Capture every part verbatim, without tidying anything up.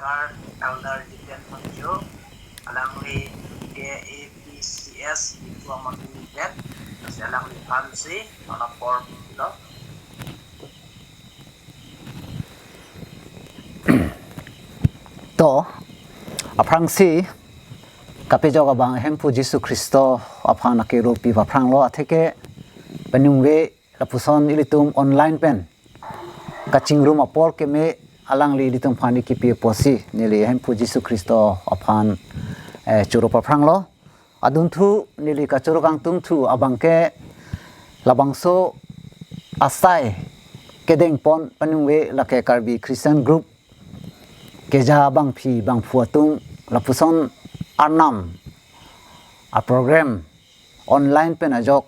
Elder Jipen Monjo, alangli K A P C S Diphua Mapinipet, si alangliphan si, mana por lo. To, aphrangsi, kapejok abang Hemphu Jisu Khristo aphan akero pi aphranglo, atheke peningve lapuson ilitum online pen kachingrum apor keme alangli ilitum aphan ikipi apotsi neli Hemphu Jisu Khristo aphan, eh, choro aphranglo. Adunthu neli kachoro kangtungthu abangke labangso asai kedengpon peningve lake Karbi Christian Group keja bangphi bangphu atum lapuson Arnam a program online pen ajok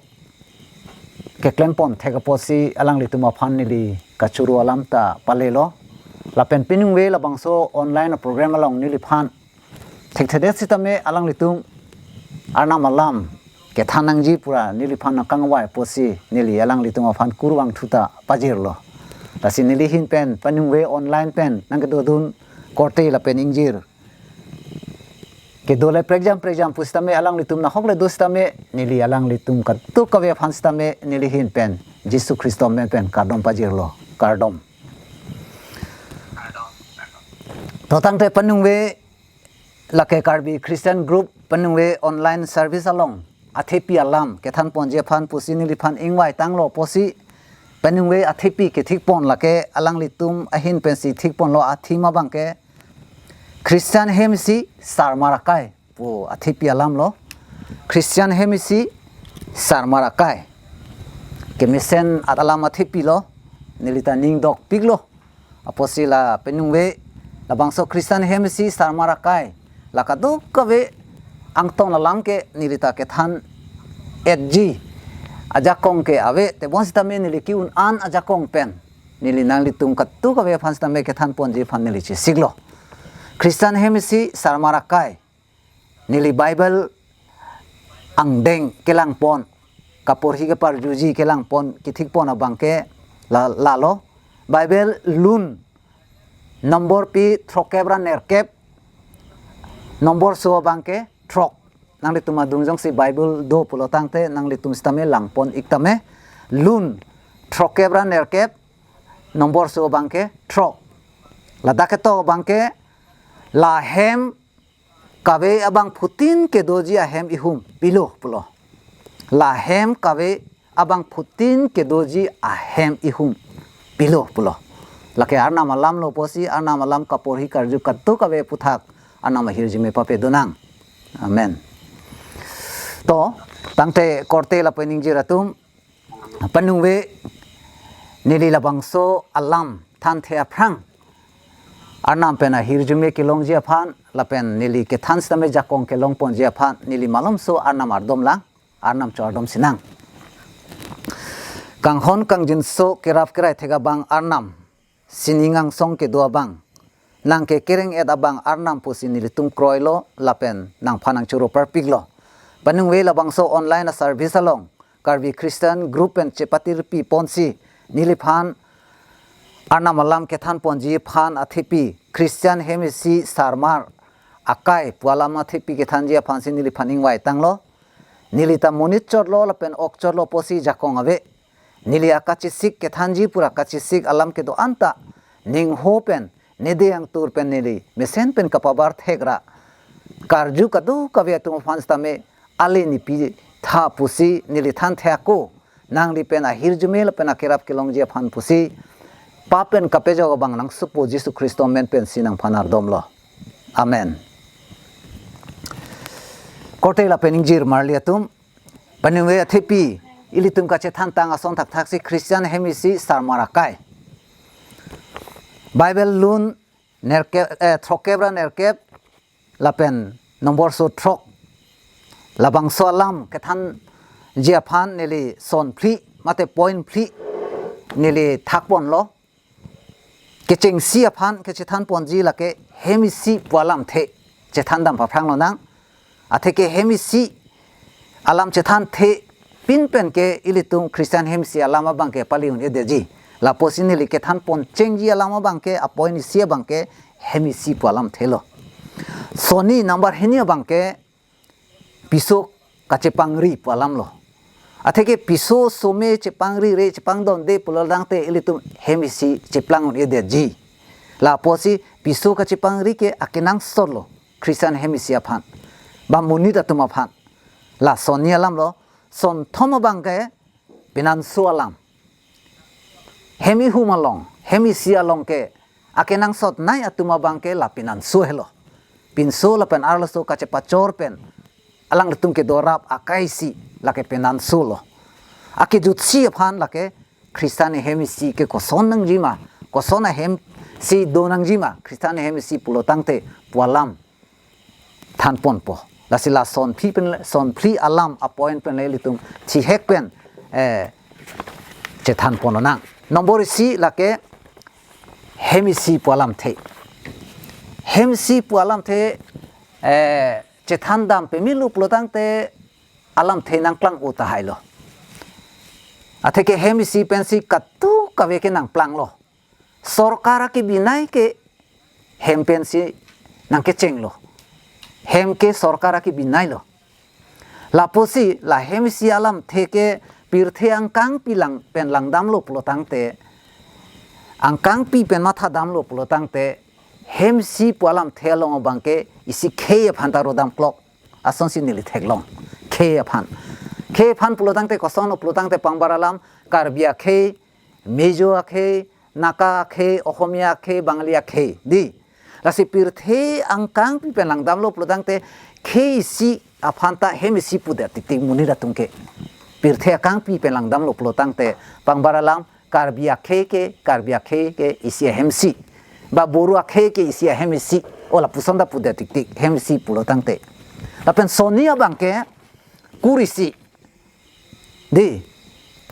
keklempon thek apotsi alanglitum aphan neli kachoro alam ta palelo. Lapen peningve labangso online a program along neliphan thekthedet sitame alanglitum Arnam alam kethan nangji pura neliphan nangkangvai apotsi neli alanglitum aphan kurvangthu ta pajirlo. Lasi neli ahin pen peningve online pen nangkedodun korte lapen ingjir kedo le prekjam prekjam pusitame alanglitum nahok le do sitame neli alanglitum kadokave aphan sitame neli ahin pen Jisu Khristo amen pen kardom pajirlo. Kardom. To tangte peningve lake Karbi Christian Group peningve online service along athepi alam kethanponji aphan pusi neliphan ingvai tanglo apotsi peningve athepi kethikpon lake alanglitum ahin pensi thikponlo, athema abangke Christian Hem isi Sarmar Akai pu athepi alamlo. Christian Hem isi Sarmar Akai. Kemesen at alam athepilo, neli ta ning dokpiklo. Apotsi la peningve labangso Christian Hem isi Sarmar Akai la kadokave angtong alam ke neli ta kethan etji ajakong ke ave, tebon sitame neli ke-un an ajakong pen neli nanglitum kadokave aphan sitame kethanponji aphan neli chesiklo. Christian Hem isi Sarmar Akai, neli Bible angdeng kelangpon, kaporhi keparjuji kelangpon kethikpon abangke la, lalo. Bible lun number pi throkkep ra nerkep, number so abangke throk. Nanglitum adung jongsi Bible do pulo tangte nanglitum sitame langpon ik tame. Lun throkkep ra nerkep, number so abangke throk. Ladak ketok abangke, la hem kave abangphutin kedoji ahem ihum pilo pulo. La hem kave abangphutin kedoji ahem ihum pilo pulo. Lake Arnam alamlo apotsi Arnam alam kaporhi karju kadokave aphuthak Arnam ahirjume papedonang. Amen. To, tangte korte lapen ingjir atum, peningve neli labangso alam thanthe aphrang Arnam pen ahirjume kelongji aphan lapen neli kethan sitame jakong kelongponji aphan neli malomso Arnam ardomlang, Arnam cho-ardom sinang. Kanghon kangjinso kerap kerai thek abang Arnam, sining angsong kedo abang, nang kekereng et abang Arnam pusi nelitum kroilo lapen nangphan nangchoro parpiklo. Peningve labangso online a service along Karbi Christian Group pen chepatirpi ponsi neliphan Arnam alam kethanponji aphan athepi Christian Hem isi Sarmar Akai pu alam athepi kethanji aphansi neliphan ingvai tanglo. Neli ta monit chotlo lapen ok chotlo apotsi jakong ave. Neli akachesik kethanji pura kachesik alam kedo-an ta ningho pen, nede angtur pen neli mesen pen kapabar thek ra karju kadokave atum aphan sitame ale nipitha pusi neli thanthe ako, nangli pen ahirjume lapen akerap kelongji aphan pusi pap pen kapejok abang nangsupo Jisu Khristo amen pensi nangphan ardomlo. Amen. Korte lapen ingjir marli atum, peningve athepi ilitum kachethantang ason thakthaksi Christian Hem isi Sarmar Akai. Bible lun nerkep, eh, throkkep ra nerkep lapen number so throk. Labangso alam kethanji aphan neli son phli mate point phli neli thakponlo. Kechengsi aphan kechethanponji lake hem isi pu alamthe chethandam paphrang lonang. Atheke hem isi alam chethanthe pin pen ke ilitum Christian hem isi alam abangke pali un-edetji. Lapusi neli kethanpon chengji alam abangke a point isi abangke hem isi pu alamthe lo. Sonni number hini abangke piso kachepangri pu alam lo. Atheke piso some chepangri re chepangdonde pulo tangte ilitum hem isi cheplang un-edetji. Lapusi piso kachepangri ke akenangsot lo Christian hem isi aphan, ba monit atum aphan. La sonni alam lo. Sonthom abangke penanso alam. Hem ihum along, hem isi along ke akenangsotnei atum abangke la penanso helo. Pinso lapen arloso kachepachor pen alanglitum kedorap akaisi lake penanso lo. Akejutsi aphan lake Christian ahem isi ke koson nangjima, koson ahem isi do nangjima, Christian ahem isi pulo tangte pu alam thanponpo. Lasi la sonphli pen, sonphli alam a-point pen le ilitum thihek pen, eh, chethanpon lonang. Number isi lake hem isi pu alamthe. Hem isi pu alamthe, eh, chethandam pemelo pulo tangte alamthe nangklang-o tahai lo. Atheke hem isi pensi kadokave ke nangplang lo. Sorkar akebinei ke hem pensi nangkecheng lo. Hem ke sorkar akebinei lo. Lapusi la hem isi alamthe ke pirthe angkangpi lang pen langdamlo pulo tangte, angkangpi pen mathadamlo pulo tangte, hem isi pu alamthe along abangke isi khei aphan ta rodam klok. Asonsi neli theklong. Khei aphan. Khei aphan pulo tangte koson pulo tangte pangbar alam Karbi akhei, Mizo akhei, Naga akhei, Ohomia akhei, Bangali akhei, dei. Lasi pirthe angkangpi pen langdamlo pulo tangte khei isi aphan ta hem isi pudet tiktik monit atum ke. Pirthe angkangpi pen langdamlo pulo tangte pangbar alam Karbi akhei ke, Karbi akhei ke isi ahem isi. Ba Boro akhei ke isi ahem isi. O lapuson ta pudet tiktik hem isi pulo tangte. Lapen sonni abangke kur isi. Dei,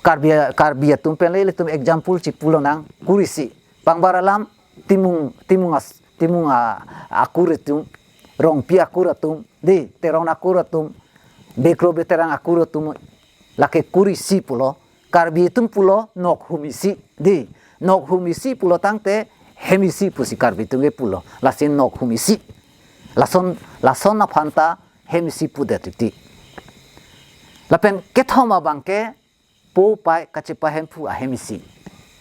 Karbi, Karbi atum pen le ilitum example chipu lonang, kur isi. Pangbar alam Timung, Timung as, Timung a, akur atum, Rongpi akur atum, dei, Teron akur atum, Bekro Beterang akur atum, lake kur isi pulo, Karbi atum pulo nokhum isi, dei, nokhum isi pulo tangte hem isi pusi Karbi atum ke pulo, lasi nokhum isi. Lason, lason aphan ta hem isi pudet tiktik. Lapen kethom abangke po pei kachepahemphu ahem isi.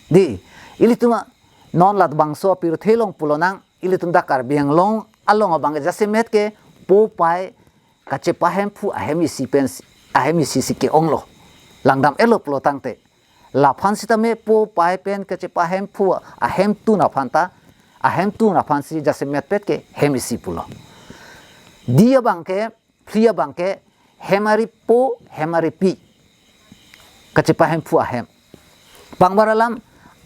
Dei, ilitum a, non labangso apirthe along pu lonang, ilitum ta Karbi Anglong along abangke jasemet ke po pei kachepahemphu ahem isi pen, ahem isi si ke-ong lo. Langdam-etlo pulo tangte. Laphan sitame po pei pen kachepahemphu ahemtun aphan ta, ahemtun aphansi jasemetpet ke hem isi pulo. Dei abangke, phli abangke, hem aripo, hem aripi kachepahemphu ahem. Pangbar alam,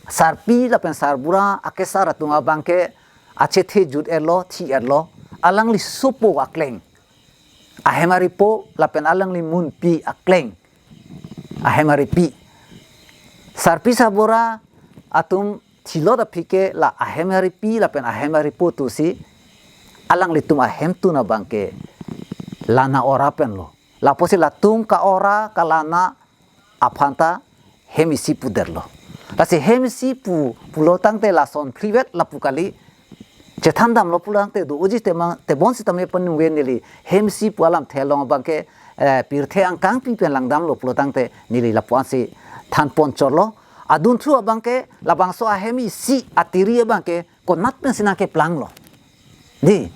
sarpi lapen sarbura akesar atum abangke achethe jut-etlo, thi-etlo, alangli sopo akleng. Ahem aripo lapen alangli munpi akleng. Ahem aripi. Sarpi sarbura atum thilot aphi ke la ahem aripi lapen ahem aripo atumsi alanglitum ahemtun abangke lana ora pen lo. Lapusi latum ka-ora kalana aphan ta hem isi pudetlo. Lasi hem isi pu, pulo tangte lason phlivet lapu kali. Chethandamlo pulo tangte do-oji tema, tebon sitame peningve neli hem isi pu alamthe along abangke, eh, pirthe angkangpi pen langdamlo pulo tangte neli lapu-ansi thanpon chotlo. Adunthu abangke labangso ahem isi atiri abangke konat pensi nangkeplanglo. Dei,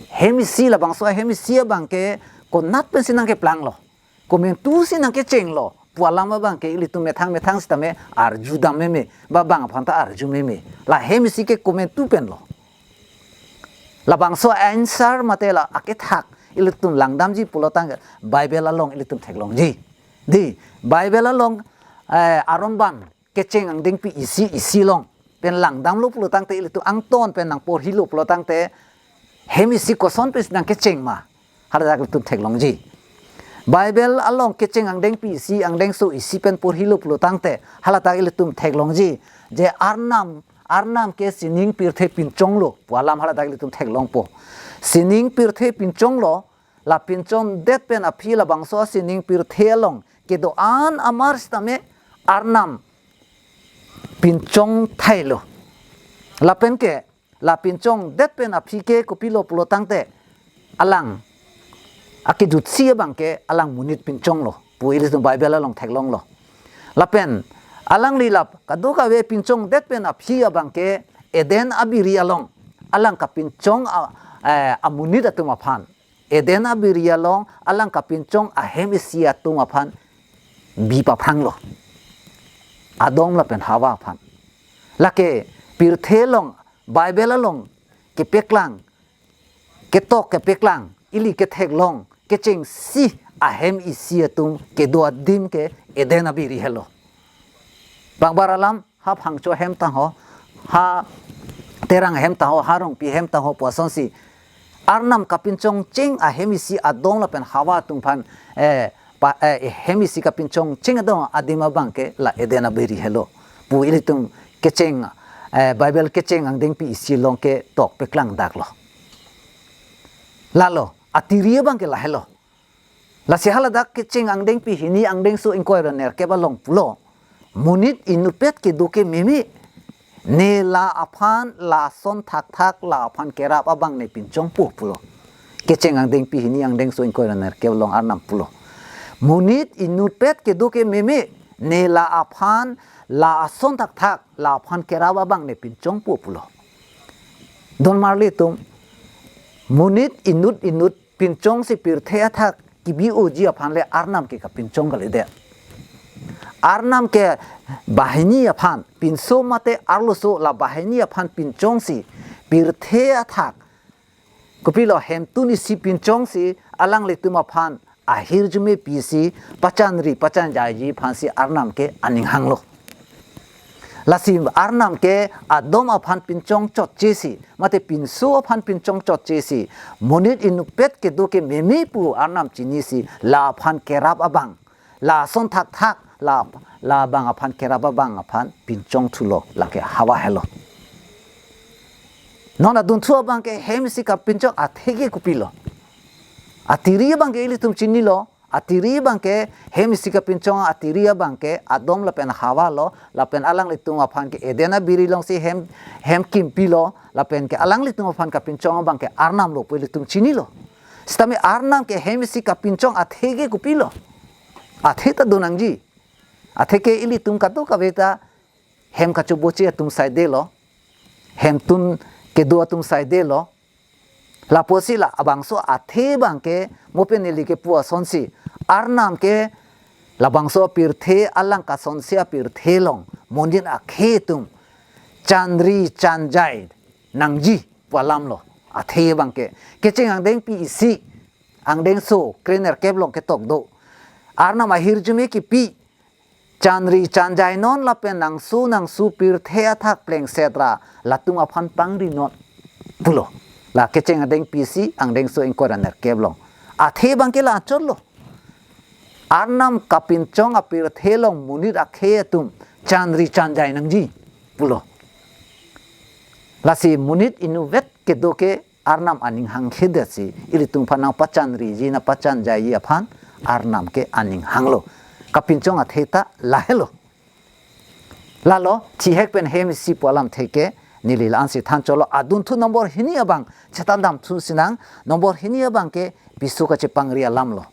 hem isi labangso ahem isi abangke konat pensi nangkeplanglo. Komantusi nangkechenglo pu alam abangke ilitum methang methang sitame arjudam meme, ba bang aphan ta arju meme. La hem isi ke komantu penlo. Labangso answer mate la akethak ilitum langdamji pulo tangte Bible along ilitum theklongji. Dei, Bible along, eh, Aron Band kecheng angdengpi isi isi along pen langdamlo pulo tangte ilitum angton pen nangporhilo pulo tangte hem isi koson pensi nangkecheng ma, haladak ilitum theklongji. Bible along kecheng angdengpi isi angdengso isi pen porhilo pulo tangte haladak ilitum theklongji. Je Arnam, Arnam ke sining pirthe pinchonglo pu alam haladak ilitum theklongpo. Sining pirthe pinchonglo, la pinchongdet pen aphi labangso sining pirthe along kedo-an amar sitame Arnam pinchong thailo. Lapen ke la pinchongdet pen aphi ke kopilo pulo tangte, alang akejutsi abang ke alang monit pinchonglo pu ilitum Bible along theklonglo. Lapen alangli la kadokave pinchongdet pen aphi abang ke Eden abiri along alang kapinchong a, eh, amonit atum aphan. Eden abiri along alang kapinchong ahem isi atum aphan bi paphranglo. Adam lapen Hawa aphan. Lake pirthe along, Bible along kepeklang, ketok kepeklang, ili ketheklong kechengsi ahem isi atum kedo adim ke Eden abiri helo. Bangbar alam, ha Phangcho ahem tangho, ha Terang ahem tangho, ha Rongpi ahem tangho pu asonsi Arnam kapinchongcheng ahem isi Adam lapen Hawa atum aphan, eh, pa, eh, ahem isi kapinchongcheng Adam adim abang ke la Eden abiri helo pu ilitum kecheng, eh, Bible kecheng angdengpi isi along ketok peklangdaklo. Lalo, atiri abang ke lahelo. Lasi haladak kecheng angdengpi hini angdengso ingkoi ra nerkep along pulo, monit inutpet kedo ke meme, ne la aphan lason thakthak la aphan kerap abang ne pinchongpo pulo. Kecheng angdengpi hini angdengso ingkoi ra nerkep along Arnam pulo, monit inutpet kedo ke meme, ne la aphan lason thakthak la aphan kerap abang ne pinchongpo pulo. Don marli atum, monit inut inut pinchongsi pirthe athak kebi-oji aphan le Arnam ke kapinchong kalidet. Arnam ke banghini aphan, pinso mate arloso la banghini aphan pinchongsi pirthe athak, kopilo, hemtun isi pinchongsi alanglitum aphan ahirjume pisi pachanri pachanjaiji aphansi Arnam ke aning hanglo. Lasi Arnam ke Adam aphan pinchong chotchesi, mate pinso aphan pinchong chotchesi, monit inutpet kedo ke meme pu Arnam chinisi la aphan kerap abang, lason thakthak la, labang aphan kerap abang aphan pinchongthulo, lake Hawa helo. Non adunthu abang ke hem isi kapinchong athe ke kopilo? Atiri abang ke ilitum chinilo. Atiri abang ke hem isi kapinchong atiri abang ke Adam lapen Hawa lo, lapen alanglitum aphan ke Eden abiri alongsi hem, hem kimpilo, lapen ke alanglitum aphan kapinchong abang ke Arnam lo pu ilitum chinilo. Sitame Arnam ke hem isi kapinchong athe ke kopilo? Athe ta donangji. Athe ke ilitum kadokave ta hem kachoboche atum saidelo, hemtun kedo atum saidelo. Lapusi la abangso athe abang ke mo pen neli kepu asonsi, Arnam ke labangso apirthe, alang kasonsi apirthe along monit akhei atum chanri chanjai nangji pu alam lo. Athe abang ke kecheng angdengpi isi angdengso kre nerkep along ketok do. Arnam ahirjume kipi chanri chanjainon lapen nangsu nangsu pirthe athak plengset ra latum aphan pangrinon pulo. La kecheng angdengpi isi angdengso ingkoi ra nerkep along. Athe abang ke la achotlo. Arnam kapinchong apirthe along monit akhei atum chanri chanjai nangji pulo. Lasi monit inutpet kedo ke Arnam aning hangkhedetsi ilitum aphan nangpachanriji nangpachanjaiji aphan Arnam ke aning hanglo. Kapinchong athe ta lahelo. Lalo, thihek pen hem isi pu alamthe ke neli la-ansi thanchotlo. Adunthu nombor hini abang chethan damthu sinang, nombor hini abang ke piso kachepangri alam lo.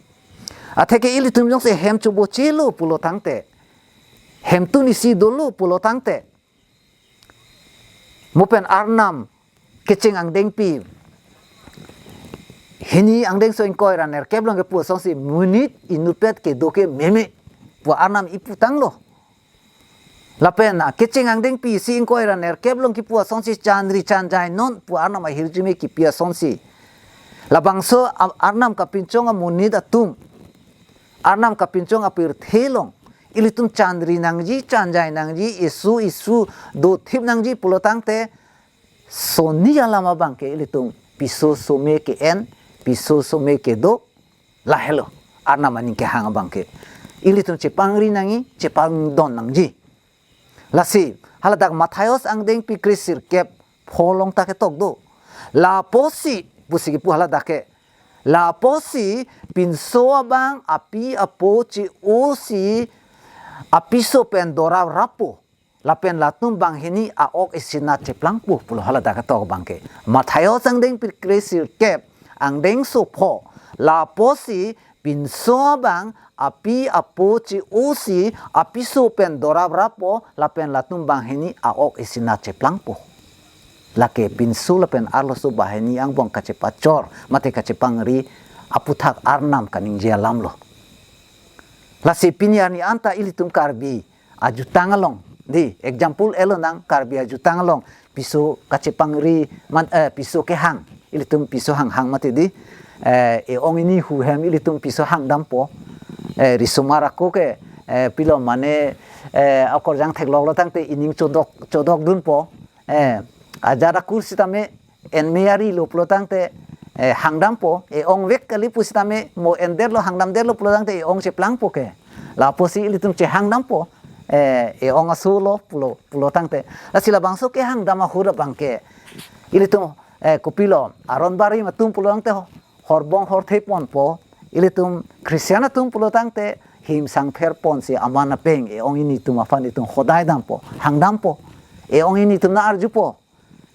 Athe ke ilitum jongsi hem chobochelo pulo tangte, hemtun isi dolo pulo tangte, mo pen Arnam kecheng angdengpi hini angdengso ingkoi ra nerkep along kepu asonsi monit inutpet kedo ke meme pu Arnam ipu tanglo. Lapen, ah, kecheng angdengpi isi ingkoi ra nerkep along kipu asonsi chanri chanjainon pu Arnam ahirjume kipi asonsi, labangso a-, Arnam kapinchong amonit atum, Arnam kapinchong apirthe along ilitum chanri nangji, chanjai nangji, isu isu dothip nangji pulo tangte, soni alam abang ke ilitum piso some ke-en, piso some kedo, lahelo Arnam aning kehang abang ke. Ilitum chepangri nangji, chepangdon nangji. Lasi haladak Mathaios angdengpi kre sirkep pho along ta ketok do. Lapusi, pusi kipu haladak ke, lapusi pinso abang api apo che-osi apiso pen dorap rappo. lapen latum banghini a-ok isi nat cheplangpo pulo haladak ketok abangke. Mathaios angdengpi kre-sirkep angdengso pho, lapusi pinso abang api apo che-osi apiso pen doraprappo lapen latum banghini a-ok isi nat cheplangpo. Lake pinso lapen arloso banghini angbong kachepachor mate kachepangri aputhak Arnam kaningje alamlo. Lasi pini arni anta ilitum Karbi ajutang along, di, example elonang, Karbi ajutang along piso kachepangri man, eh, piso kehang, ilitum piso hanghang mati di, eh, e-ong ini hu hem ilitum piso hangdampo, eh, risomar ako ke, eh, pilo mane, eh, akorjang thekloklo tangte ining chodok chodokdunpo, eh, ajat akur sitame enme arilo pulo tangte, eh, hangdampo, e-ong vek kali pusitame mo endetlo hangdamdetlo pulo tangte e-ong cheplangpo ke. Lapusi ilitum chehangdampo, eh, e-ong asolo pulo pulo tangte. Lasi labangso kehangdam ahut abangke ilitum, eh, kopilo, aron barim atum pulo tangte ho-, horbong horthe ponpo, ilitum Christian atum pulo tangte him sangpher ponsi aman apeng e-ong initum aphan itum hodai dampo, hangdampo, e-ong initum nang-arjupo.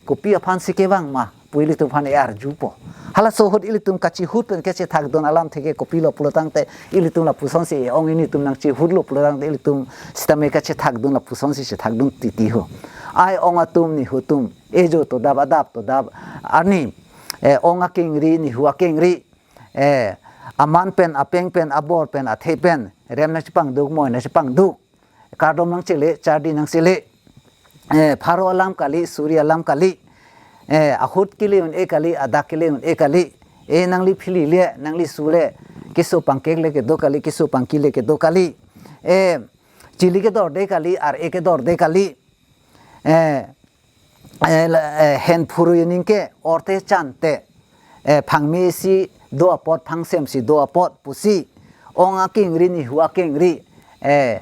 Kopi aphansi kevang ma pu ilitum aphan e-arjupo. Halaso ahut ilitum kachihut pen kachethakdun alamthe ke kopilo pulo tangte ilitum lapusonsi e-ong initum nangchihutlo pulo tangte ilitum sitame kachethakdun lapusonsi chethakdun titi ho. Ai ong atum nihu atum, ejo todap adap todap arni, eh, ong akengri nihu akengri, eh, aman pen apeng pen abor pen athe pen rem nangchepangduk moi nangchepangduk, kardom nangchele, chardi nangchele. Eh, pharo alam kali, suri alam kali. Eh, ahut kele un-e kali, adak kele un-e kali. Eh, nangli phili le, nangli su le. Keso pangkek le kedo kali, keso pangki le kedo kali. Eh, chili kedorde kali, ar-e kedorde kali. Eh, eh, la- eh, hen phurui ningke orte chante, eh, phangme si do apot, phangsemsi do apot pusi, ong akengri nihu akengri, eh,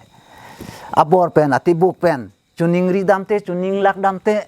abor pen atibuk pen chuningri damte, chuninglak damte,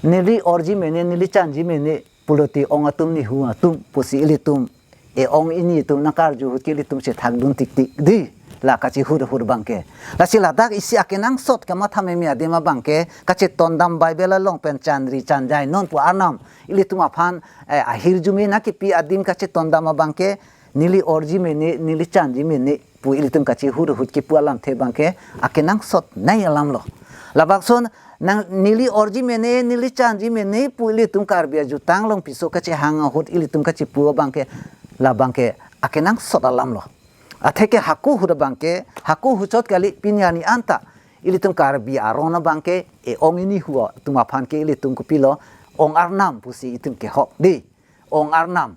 neli orji mene, neli chanji mene pulote ong atum nihu atum pusi ilitum, e-ong initum nangkarju ahut ke ilitum chethakdun tiktik di, la kachihut ahut abangke. Lasi ladak isi akenangsot kamatha meme adim abangke, kachetondam Bible along pen chanri chanjai non pu Arnam ilitum aphan, eh, ahirjume nangkepi adim kachetondam abangke, neli orji mene, neli chanji mene pu ilitum kachihut ahut kipu alamthe abangke akenangsot nei alamlo. Labangson nang neli orji mene, neli chanji mene pu ilitum Karbi ajutang along piso kachehang ahut ilitum kachipu abangke, labangke akenangsot alamlo. Atheke hako ahut abangke, hako ahut chot kali, pini arni anta ilitum Karbi aron abangke e-ong inihu atum aphan ke ilitum kopilo, ong Arnam pusi itum kehok di. Ong Arnam,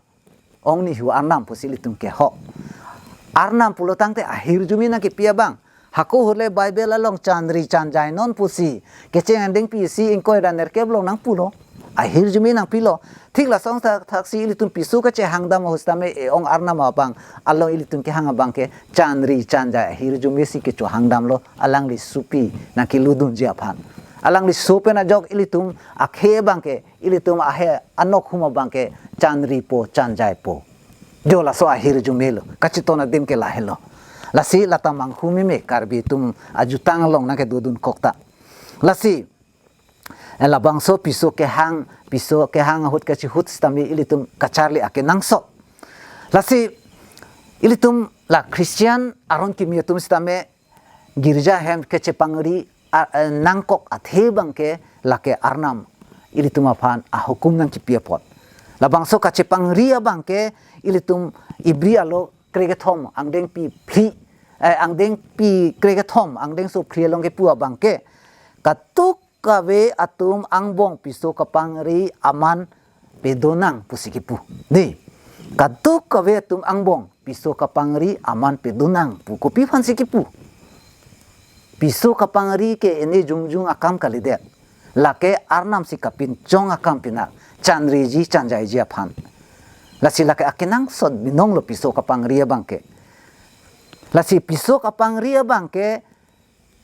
ong nihu Arnam pusi ilitum kehok. Arnam pulo tangte ahirjume nangkepi abang. Hako ahut le Bible along chanri chanjai non pusi, Kecheng angdengpi isi ingkoi ra nerkep along nangpulo. Ahirjume nangpilo. Thik lason thak- thaksi ilitum piso kachehangdam ahut sitame e-ong Arnam abang along ilitum kehang abangke chanri chanjai ahirjume si kechohangdamlo, alangli supi nangkeludunji aphan. Alangli su pen ajok ilitum akhei abangke, ilitum akhei anok hum abangke chanripo, chanjaipo. Jo laso ahirjumelo, kacheton adim ke lahelo. Lasi lata manghu meme Karbi atum ajutang along nangkedodun kokta. Lasi, eh, labangso piso kehang, piso kehang ahut kachihut sitame ilitum kacharli akenangsot. Lasi ilitum la Christian aron kimi atum sitame girja hem kachepangri, a, eh, nangkok athe abangke lake Arnam ilitum aphan ahukum nangkepi apot. Labangso kachepangri abangke ilitum Ibri alo krekethom angdengpi phli, eh, angdengpi krekethom angdengso phli along kepu abangke, katuk kave atum angbong piso kapangri aman pedonang pusi kipu. Di, katuk kave atum angbong piso kapangri aman pedonang pu kopi aphansi kipu. Piso kapangri ke ene jongjung akam kalidet. Lake Arnam si kapinchong akam pinak, chanriji chanjaiji aphan. Lasi lake akenangsot binonglo piso kapangri abangke. Lasi piso kapangri abangke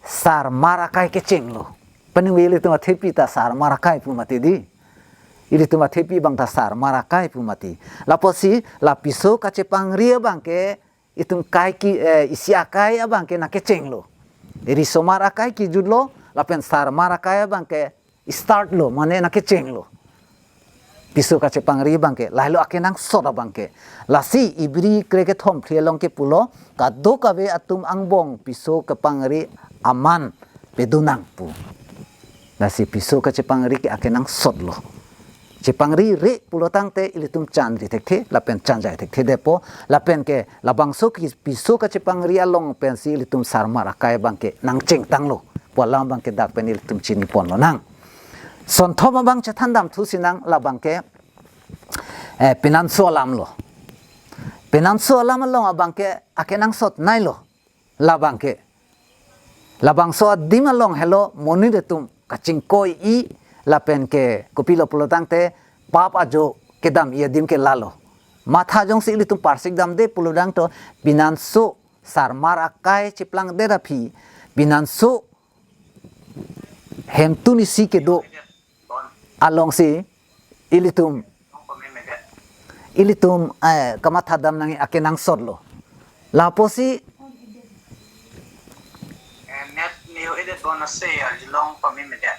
sarmar akai kechenglo. Peningve ilitum athepi ta sarmar akai pu mati di. Ilitum athepi abang ta sarmar akai pu mati. Lapusi la piso kachepangri abangke itum kai ki, eh, isi akai abangke nangkechenglo. Risomar akai kijutlo, lapen sarmar akai abangke start lo, mane nangkechenglo. Piso kachepangri abangke, lahelo akenangsot abangke. Lasi Ibri kre kethom phli along ke pulo, kadokave atum angbong piso kepangri aman pedunang pu. Lasi piso kachepangri ke akenangsot lo. Chepangri re pulo tangte ilitum chan ri thekthe, lapen chan jai thekthe depo, lapen ke labangso ke piso kachepangri along pensi ilitum sarmar akai abangke nangchengtanglo. Pu alam abangke dak pen ilitum chiniponlonang. Sonthom abang chethan damthu sinang labangke, eh, pinanso alam lo. Pinanso alam along abangke akenangsot nei lo labangke. Labangso adim along helo monit atum kachingkoi-i lapen ke kopilo pulo tangte pap ajo kedam-i adim ke lalo. Matha jongsi ilitum parsik damde pulo tangte pinanso sarmar akai cheplangdet aphi, pinanso hemtun isi kedo alongsi ilitum, ilitum, eh, kamatha dam nangji akenangsot lo. Lapusi, eh, net niu edit bon ase arjulong pame medet.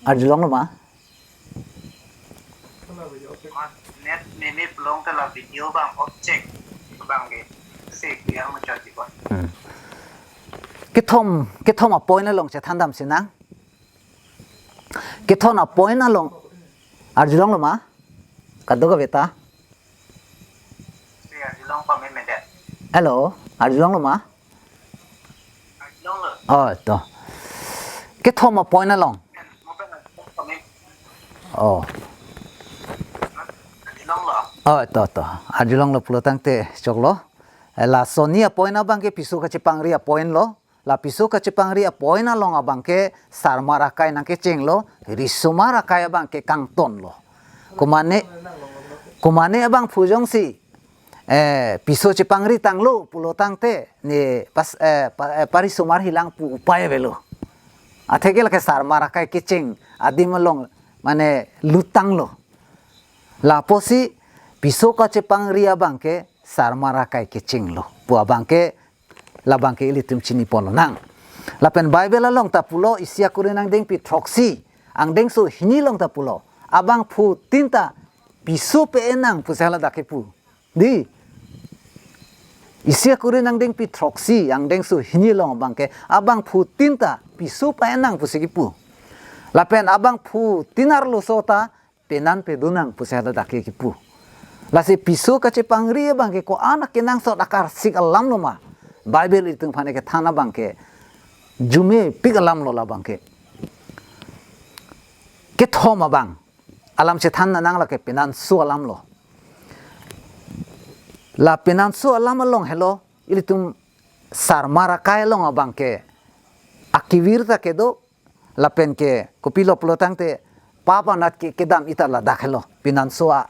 Arjulonglo ma? Net meme pulo tangte la video abang object abangke se biang macam di bon. Hmm. Kethom, kethom apoint along chethan dam sinang. Kethom apoint along. Arjulonglo ma? Kadokave ta. Se arjulong pame medet. Hello, arjulonglo ma? Arjulonglo. Oh, to. Kethom apoint along. Mo pen arjulong pame. Oh. Arjulonglo. Oh, to, to. Arjulonglo pulo tangte choklo. Eh, la sonni apoint abangke piso kachepangri apoint lo. La piso kachepangri apoint along abangke sarmar akai nangkechenglo, risomar akai abangke kangtonlo. Komane, komane abang phu jongsi, eh, piso chepangri tanglo pulo tangte, ne pas, eh, pa, eh, parisomar hilang pu upai avelo. Atheke lake sarmar akai kecheng adim along mane lutanglo. Lapusi piso kachepangri abangke sarmar akai kechenglo pu abangke labangke ilitum chiniponlonang. Lapen Bible along ta pulo, isi Akorinth angdengpi throksi, angdengso hini along ta pulo, abangphutin ta piso pe-en nang pusi haladak kepu. Di. Isi Akorinth angdengpi throksi, angdengso hini along abangke, abangphutin ta piso pe-en nang pusi kepu. Lapen abangphutin arloso ta penan pedun nang pusi haladak ke kepu. Lasi piso kachepangri abangke ko-an akenangsot akarsik alam lo ma? Bible itum aphan kethan abangke arjumepik alam lo labangke. Kethom abang alam chethan nang lake pinanso alam lo. La pinanso alam along helo ilitum sarmar akai along abangke akevir ta kedo, lapen ke kopilo pulo tangte pap anat ke kedam-i ta ladak helo, pinanso a-,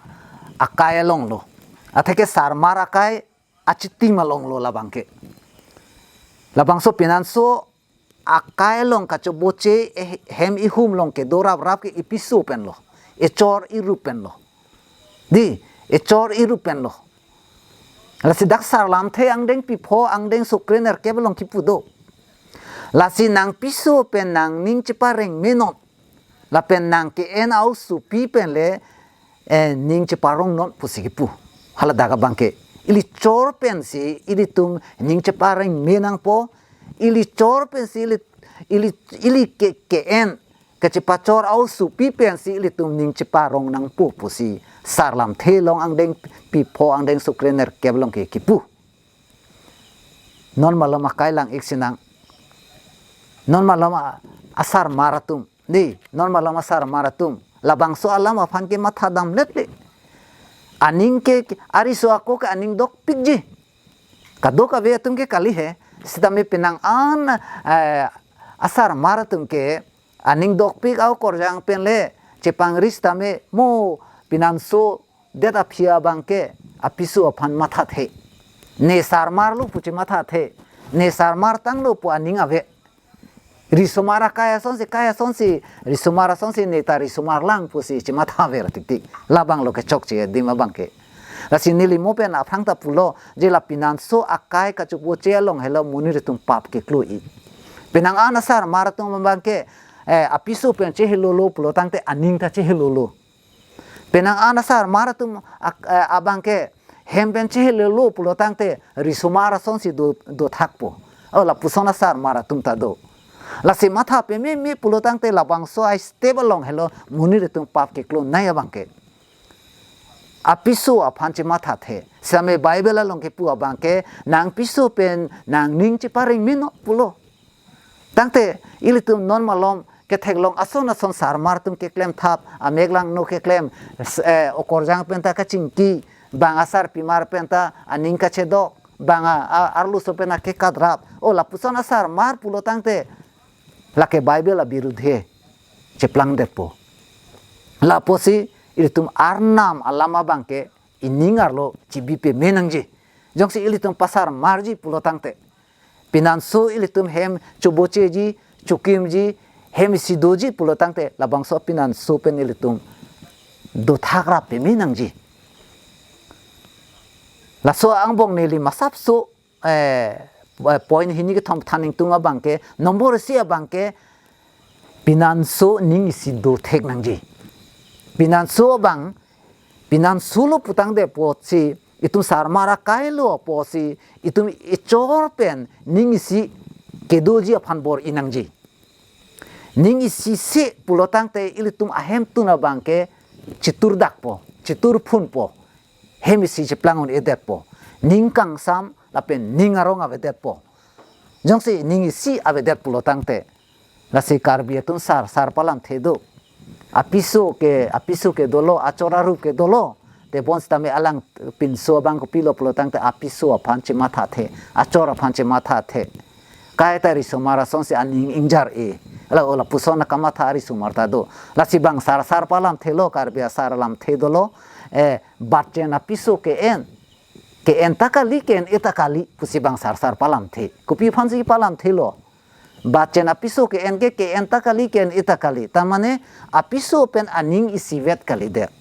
akai along lo. Atheke sarmar akai achitim along lo labangke. Labangso pinanso akai along kachoboche, eh, hem ihum along kedo raprap ke episo pen lo, echor irup pen lo. Di, echor irup pen lo. Lasi dak Sarlamthe angdengpi pho angdengso krenerkep along kepu do. Lasi nang piso pen nangning chepareng menon, lapen nang ke-en aosopi pen le, eh, ning cheparong non pusi kepu. Haladak abangke ili chor pensi ilitum ning chepareng me nangpo, ili chor pensi ili, ili, ili ke, ke-en kachepachor aosopi pensi ilitum ning cheparong nangpo pusi Sarlamthe along angdengpi pho angdengso krenerkep along ke kepu. Non malom akai lang-ik sinang. Non malom a-, asarmar atum. Di, non malom asarmar atum. Labangso alam aphan ke matha damlet le. Aning ke, ke ariso ako ke aning dokpikji. Kadokave atum ke kali he. Sitame penang an, eh, asarmar atum ke aning dokpik au korjang pen le chepangri sitame mo pinanso det aphi abangke apiso aphan mathathe. Ne sarmar lo pu chemathathe. Ne sarmar tanglo pu aning ave. Risomar akai asonsi, kai asonsi, risomar asonsi ne ta risomar lang pusi chematha ver tiktik. Labang lo kechokche adim abangke. Lasi neli mo pen aphrang ta pulo, je la pinanso akai kachoboche along helo monit atum pap keklo-i. Penang an asarmar atum abangke, eh, apiso pen chehelolo pulotangte aning ta chehelolo. Penang an asarmar atum ak-, eh, abangke hem pen chehelolo pulotangte risomar asonsi do, dothakpo. O lapuson asarmar atum ta do. Lasi matha pememe pulotangte labangso a-step along helo monit atum pap keklonei abangke. Apiso aphan chemathathe. Same Bible along kepu abangke nangpiso pen nangning chepareng meno pulo. Tangte ilitum non malom ketheklong ason ason sarmar atum keklemthap, amek langno keklem, s-, eh, okorjang penta kachingki, bang asarpimar penta aning kachedok, bang a, a, arloso penta kekadrap. O lapuson asarmar pulotangte lake Bible abirudhe cheplangdetpo. Lapusi ilitum Arnam alam abangke ining arlo chibi peme nangji. Jongsi ilitum pasarmarji pulotangte, pinanso ilitum hem chobocheji, chokimji, hem isi doji pulotangte labangso pinanso pen ilitum dothakrap peme nangji. Laso angbong neli masapso, eh, point hini kethom than ingtung abangke, nombor isi abangke, pinanso ning isi dothek nangji. Pinanso abang, pinansolo putangte apotsi, itum sarmar akailo apotsi, itum echor pen ning isi kedoji aphan bor-i nangji. Ning isi se pulotangte ilitum ahemtun abangke chiturdakpo, chiturphunpo, hem isi cheplang un-edetpo, ning kangsam lapen ning arong avedetpo. Jongsi ning isi avedet pulotangte, lasi Karbi atum sar, sar palamthe do. Apiso ke, apiso ke dolo, achor arup ke dolo. Tebon sitame alangpinso abang kopilo pulotangte apiso aphan chemathathe, achor aphan chemathathe. Kaita risomar asonsi aning ingjar-e. Ala o lapuson akamatha risomar ta do. Lasi bang sar, sar palamthelo, Karbi asar alamthe dolo. Eh, batchen apiso ke-en. Ke-en ta kali, ke-en-e ta kali pusi bang sar, sar palamthe. Kopi aphansi palamthelo? Batchen apiso ke-en ke, ke-en ta kali, ke-en-e ta kali. Tamane apiso pen aning isivet kalidet.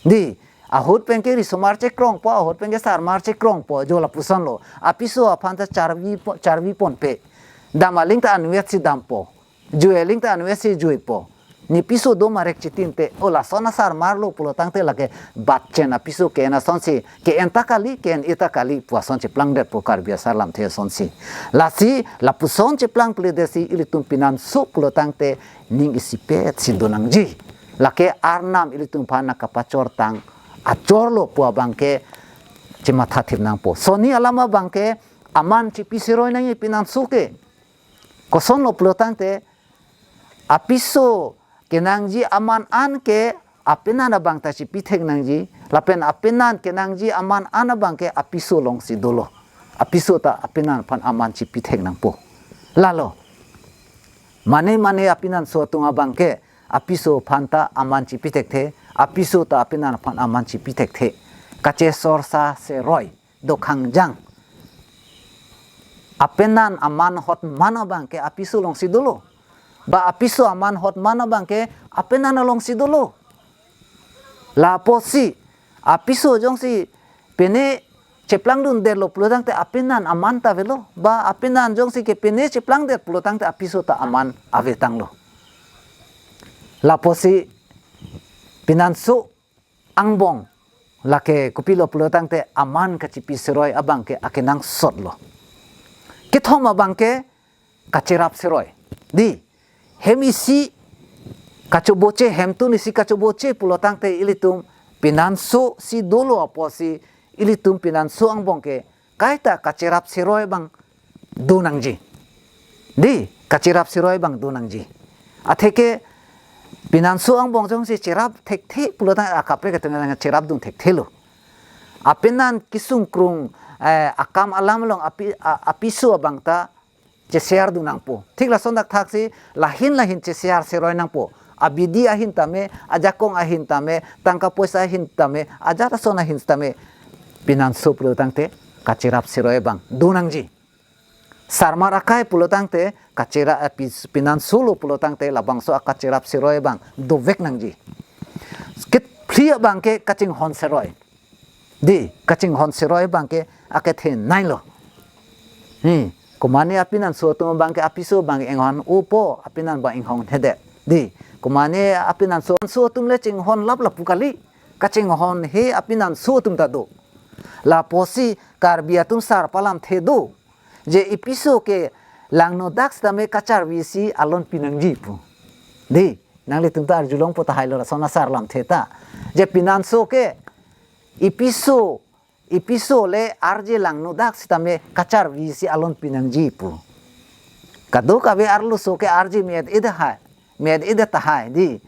Di, ahut pen ke risomar chekrongpo, ahut pen ke sarmar chekrongpo, jo lapusonlo. Apiso aphan ta charvi po, charvi ponpe. Dam aling ta anvetsi dampo. Jui aling ta anvetsi juipo. Ne piso do marek chitinte, o lason asarmarlo pulotangte lake batchen apiso ke-en asonsi, ke-en ta kali, ke-en-e ta kali pu ason cheplangdetpo Karbi asar lamthe asonsi. Lasi, lapuson cheplangpledetsi ilitum pinanso pulotangte ning isipetsi do nangji. Lake Arnam ilitum aphan nangkapachortang achorlo pu abangke chemathathip nangpo. Sonni alam abangke aman chipi seroi nangji pinanso ke. Kosonlo pulotangte, apiso kenangji aman an ke apenan abang ta chipithek nangji, lapen apenan kenangji aman an abangke apiso alongsi dolo. Apiso ta apenan aphan aman chipithek nangpo. Lalo. Mane mane apinanso atum abangke apiso aphan ta aman chipithekthe, apiso ta apenan aphan aman chipithekthe. Kachesorsa seroi, dokhangjang. Apenan aman hot man abangke apiso alongsi dolo. Ba apiso aman hot man abangke apenan alongsi dolo. Lapusi, apiso jongsi pine cheplangdundetlo pulotangte apenan aman ta avelo. Ba apenan jongsi ke pine cheplangdet pulotangte apiso ta aman avetanglo. Lapusi pinanso angbong lake kopilo pulotangte aman kachipi seroi abangke akenangsotlo. Kethom abangke kacherap seroi. Di, hem isi kachoboche, hemtun isi kachoboche pulotangte ilitum pinansosi dolo apotsi ilitum pinanso angbong ke kaita kacherap seroi abang do nangji. Di, kacherap seroi abang do nangji. Atheke pinanso angbong jongsi cherap thekthe pulotang akaprek atum cherapdun thekthelo. Apenan kesung krung, eh, akam alam along api, a-, apiso abang ta cheshare dun nangpo. Thik lason dak thaksi lahin lahin cheshare seroi nangpo. Abidi ahin tame, ajakong ahin tame, tangka poisa ahin tame, ajat ason ahin tame, pinanso pulotangte kacherap seroi abang do nangji. Sarmar akai pulotangte kachera-, eh, pi-, pinansolo pulotangte labangso akacherap seroi abang dovek nangji. Kit phli abangke kachinghon seroi. Di, kachinghon seroi abangke akethe nailo. Hmm. Komane apinanso atum abangke apiso abang inghon-opo, apinan abang inghonhedet. Dei, komane apinanso, so atum le chinghonlap lapu kali. Kachinghonhe apinanso atum ta do. Lapusi Karbi atum sar palamthe do. Je ipiso ke langnodak sitame kacharvisi alon pinangji pu. Dei, nanglitum ta arjulongpo tahai lo lason asar lamthe ta. Je pinanso ke ipiso, ipiso le arje langnodak sitame kacharvisi alon pinangji pu. Kadokave arloso ke arje me-et-e tahai, me-et-e tahai dei.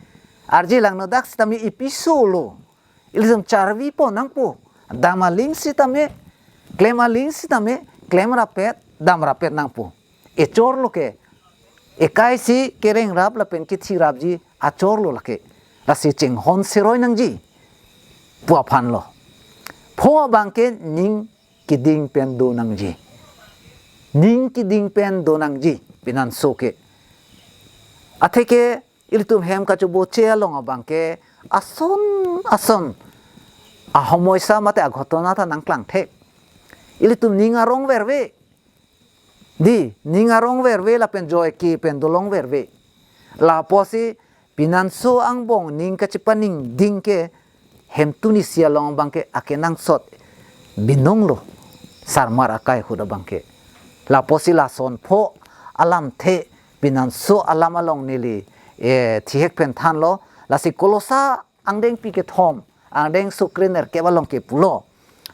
Arje langnodak sitame ipiso lo. Ilitum charvipon nangpo. Dam aling sitame, klem aling sitame, klem rapet, dam rapet nangpo. Echorlo ke, ekaisi kerengrap lapen kethirapji achorlo lake. Lasi chinghon seroi nangji pu aphanlo. Pho abangke ning keding pen do nangji. Ning keding pen do nangji, pinanso ke. Atheke ilitum hem kachoboche along abangke ason ason ahomoisa mate aghotona ta nangklangthek. Ilitum ning arong verve. Dei, ning arong verve lapen joike pen dolong verve. Lapusi pinanso angbong ning kachepaningding ke hemtun isi along abangke akenangsot binonglo, sarmar akai ahut abangke. Lapusi lason pho alamthe pinanso alam along neli, eh, thihek pen thanlo. Lasi Kolosa angdengpi kethom, angdengso krenerkep along ke pulo,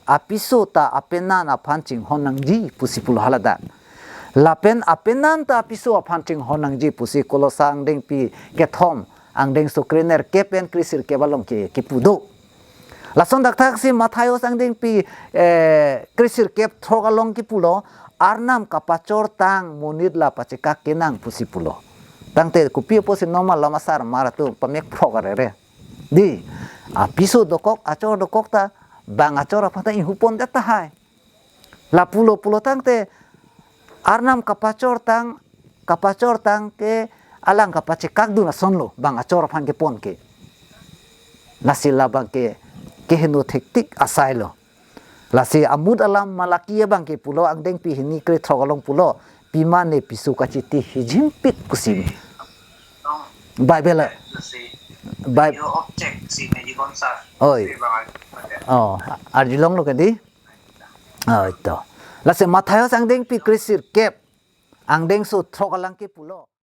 apiso ta apenan aphan chinghon nangji pusi pulo haladak. Lapen apenan ta apiso aphan chinghon nangji pusi Kolosa angdengpi kethom, angdengso krenerkep pen kresirkep along ke kipu do. Lason dakthaksi Mathaios angdengpi, eh, kresirkep throk along kipulo, Arnam kapachortang monit la pachekak kenang pusi pulo. Tangte kopi apotsi normal lama sarmar atum pamek phrok arere. Dei, apiso dokok, achor dokok ta, bang achor aphan ta inghupondet tahai. Lapulo pulo tangte, Arnam kapachortang, kapachortang ke alang kapachekakdun asonlo, bang achor aphan kepon ke. Lasi labang ke, keheno thektik asailo. Lasi amut alam Malaki abangke pulo, angdengpi hini krethrok along pulo, pima ne piso kachiti hijim pik pusi. Bible. Bible. Oi. Oh, arjulonglo ke dei. Oh, ito. Lasi Mathaios angdengpi kresirkep, angdengso throk alang ke pulo.